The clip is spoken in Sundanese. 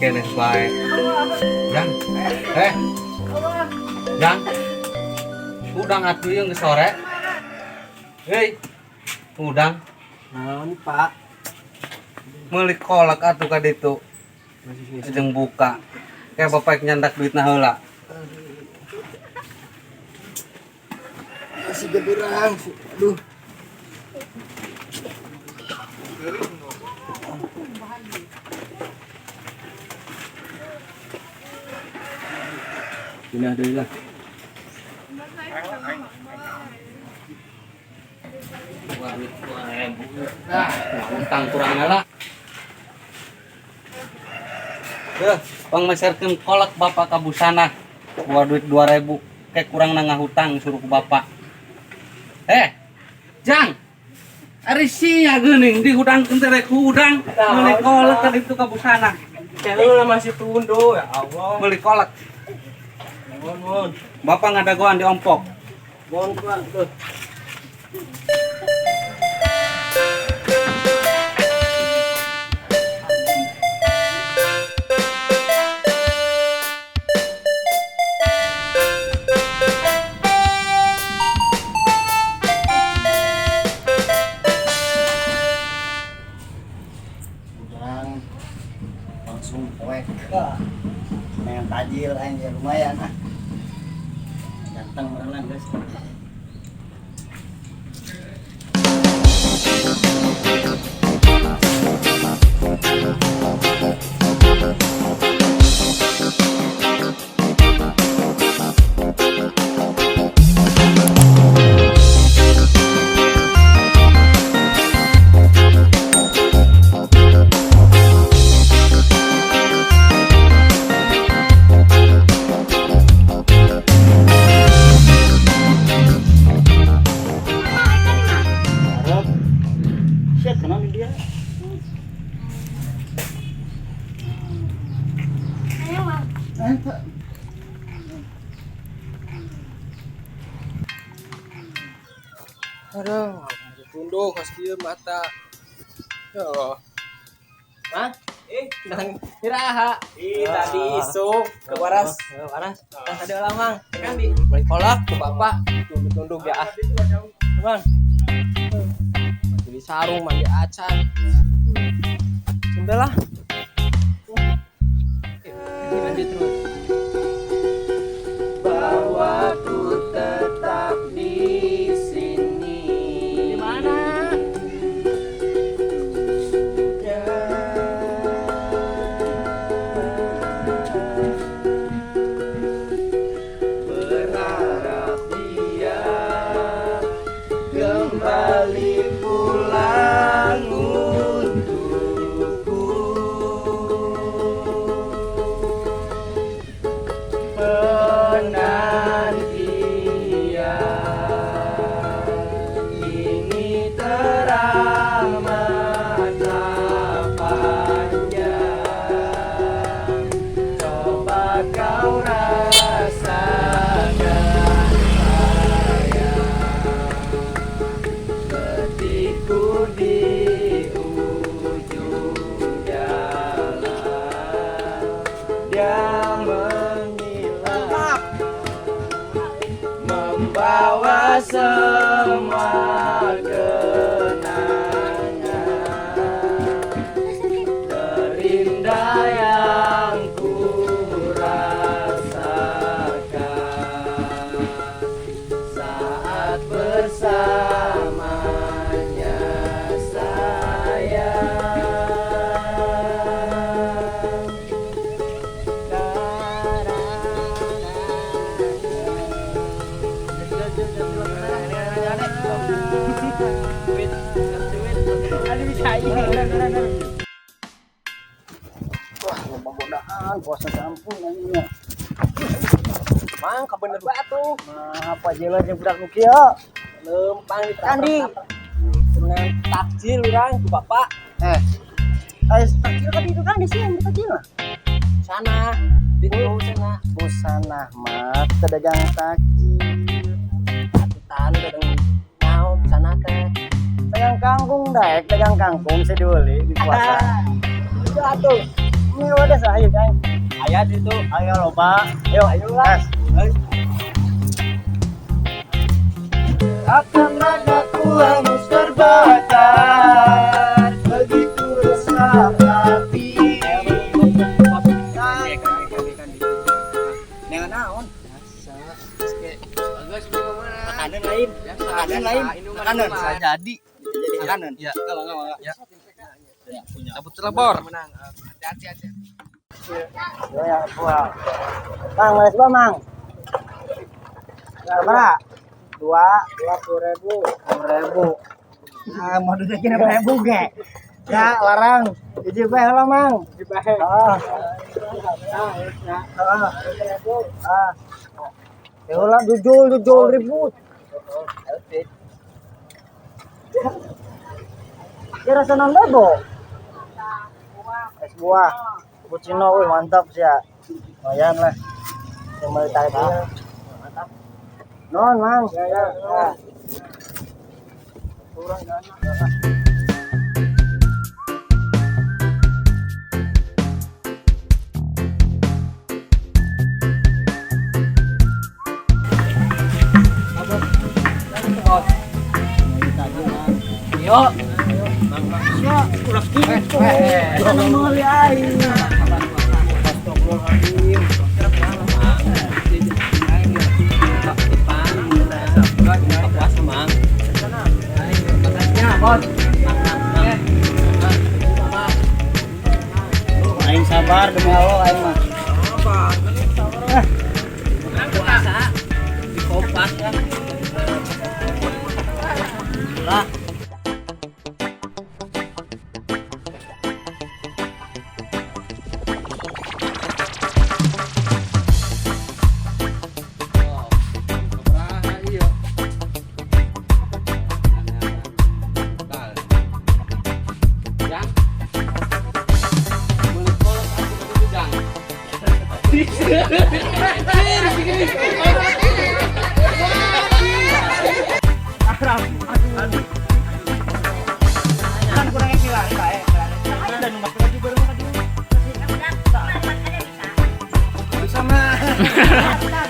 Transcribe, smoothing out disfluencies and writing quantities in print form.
Keneh bae. Jang. Eh. Jang. Udang atuh ieu geus sore. Hei. Udang. Naon, Pak? Meuli kolak atuh ka ditu. Jeung buka. Kayak bapak nyandak duitna heula. Masih gedurang. Aduh. Pindah deui lah. Wah, duit 2000. Ah, utang kurang heula. Heuh, pang meserkeun kolak bapak ka busana. Bawa duit 2000, kayak kurang nangah hutang suruh ku bapak. Eh, Jang. Ari sia geuning dihudangkeun teh rek hudang. Meuli kolak ka ditu ka busana. Heula masih tunduh ya Allah. Meuli kolak. Mohon, mohon. Bapak ngadagoan di ompok. Mohon, Pak. Tuh. Udang langsung poek. Dengan tajil aing ya lumayan ah. Ganteng beneran guys. Arab. Siap kenal ni dia. Eh, Pak. Aduh, masih tunduh kas kieu mata. Ya Allah. Mah, nang iraha. Ih, tadi isuk ke Waras. Ke Waras. Kan tadi ulang, Mang. Kan di balik kolak ku bapak tunduk-tunduk ya ah. Bang. Mandi di sarung, mandi acan. Sudah lah. Lanjut terus. Bahwa ku tetap di sini. Di mana? Berharap dia kembali pulang untukku. Penantian kini teramatlah panjang. Coba kau rasakan sayang, letihku di ujung jalan. Dia menghilang membawa semua kenangan terindah yang ku rasakan saat bersamanya sayang. Wah, loba godaan puasa sampun anjing. Mang, kabener batu. Mah apa jelas jeung budak nu kieu. Lempang di Andi. Dengan takjil urang ku bapak. Eh. Ayo takjil ka ditu kan di sini takjil mah. Sana di sana. Busana mah teu dagang takjil. Atuh tahan dagang naon sana teh. Dagang kangkung daek, dagang kangkung saya dibeli di puasa. Itu atuh. Ini udah ayo aing. Aya di itu, ayo loba. Ayo, ayo lah. Akan ragaku hangus terbakar, begitu resah hati. Nengan naon? Makanan lain, makanan lain, makanan. Bisa jadi. Jadi makanan. Ya. Enggak. Ya. Cabut celebor. Hati-hati hati. Ya, buah. Mang, malas ba, Mang? Berapa? Dua, 20.000. 20.000. Ah, mau duit 6.000 ge. Ya, larang. Hiji bae lah, Mang. Hiji bae. Ah. Ah. Ah. Ya lah, jujur, jujur ribut. Ya rasa 6.000. Es buah. Cappuccino, wih mantap sih ya. Lumayan lah. Yang mau tadi. Mantap. Non, Mang. Ya, ya. Ya. Kurang Yo. Aing sabar demi Allah aing mah. Lah. Kan kurangnya hilang, bae. Dan nomor lagi baru lagi. Bisa mah.